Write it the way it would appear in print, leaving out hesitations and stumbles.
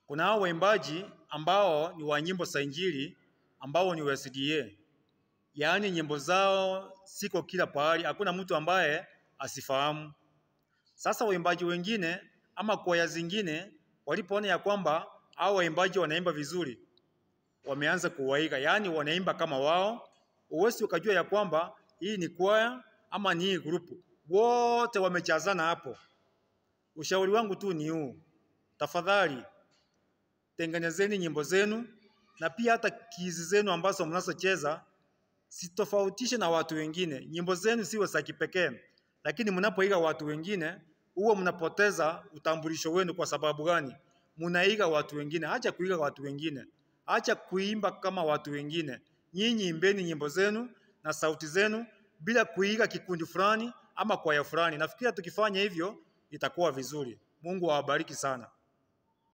Kuna hao waimbaji ambao ni wa nyimbo za Injili ambao ni wa SDA. Yaani nyimbo zao siko kila pahali, hakuna mtu ambaye asifahamu. Sasa waimbaji wengine ama kwaya zingine walipoona ya kwamba hao waimbaji wanaimba vizuri, wameanza kuwaiga, yaani wanaimba kama wao. Uwezi ukajua ya kwamba hii ni kwaya ama ni hii grupu, wote wamechazana hapo. Ushauri wangu tu ni huu, tafadhali tengenezeni nyimbo zenu na pia hata kizi zenu ambazo mnazocheza sitofautishe na watu wengine. Nyimbo zenu siwe za kipekee, lakini mnapoiga watu wengine huwa mnapoteza utambulisho wenu. Kwa sababu gani? Mnaiga watu wengine. Acha kuiga watu wengine, acha kuimba kama watu wengine. Nyinyi imbeni nyimbo zenu na sauti zenu bila kuiga kikundi fulani ama kwaya fulani. Nafikiria tukifanya hivyo itakuwa vizuri. Mungu awabariki sana.